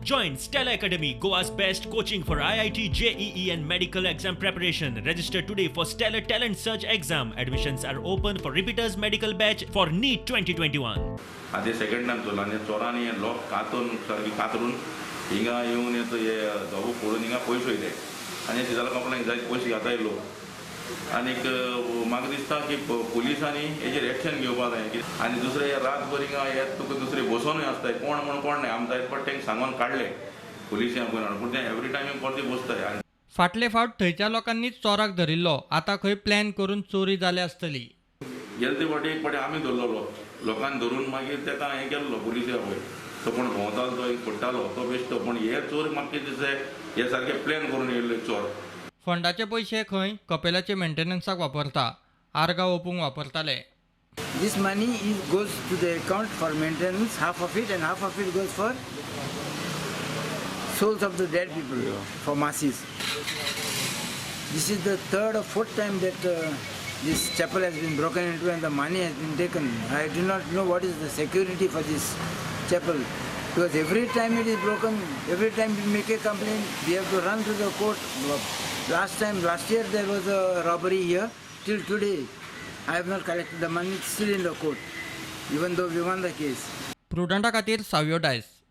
Join Stellar Academy, Goa's best coaching for IIT, JEE, and medical exam preparation. Register today for Stellar Talent Search exam. Admissions are open for repeaters medical batch for NEET 2021. आतां ते second time चोरला आनी चोरांनी हे lock कातून सारकी कातरून हिंगा येवन हे धोबो फोडून हिंगा पयशे वयले आनी सिजाला कंप्लेन जायते पयशे घेताय लोक. आनीक म्हाका दिसता की पुलिसांनी हेजेर एक्शन घेवपा जाय. आनी दुसरें हे रातभर हिंगा हे तुका दुसरे बसोनूय आसताय, कोण म्हूण कोण नाय. आमी जायते फावट तांकां सांगून काडले पुलिसांक पळोवन, पूण ते एवरी टायम परती बसताय. आनी फाटले फावट थंयच्या लोकांनीच चोराक धरिल्लो. आतां खंय प्लॅन करून चोरी जाल्या आसतली. गेले ते फावटी एक फावटी आमी धरलेलो, लोकांनी धरून मागीर ताका हें केल्लो पुलिसां पळय, तो कोण भोंवतालो तो एक पडटालो तो बेश्टो. पूण हे चोर म्हाका कितें दिसता हे सारके प्लॅन करून येयल्ले चोर. फंडाचे पयशे खंय कपेलाचे मेंटेनन्साक वापरता, आर्गां ओंपूंक वापरताले. This money is goes to the account for maintenance, half of it, and half of it goes for souls of the dead people, for masses. This is the third or fourth time that this chapel has been broken into and the money has been taken. I do not know what is the security for this chapel, because every time it is broken, every time we make a complaint, we have to run to the court. Last time, last year there was a robbery here. Till today, I have not collected the money. It's still in the court, even though we won the case. प्रुडंटा खातीर सावियो डायस.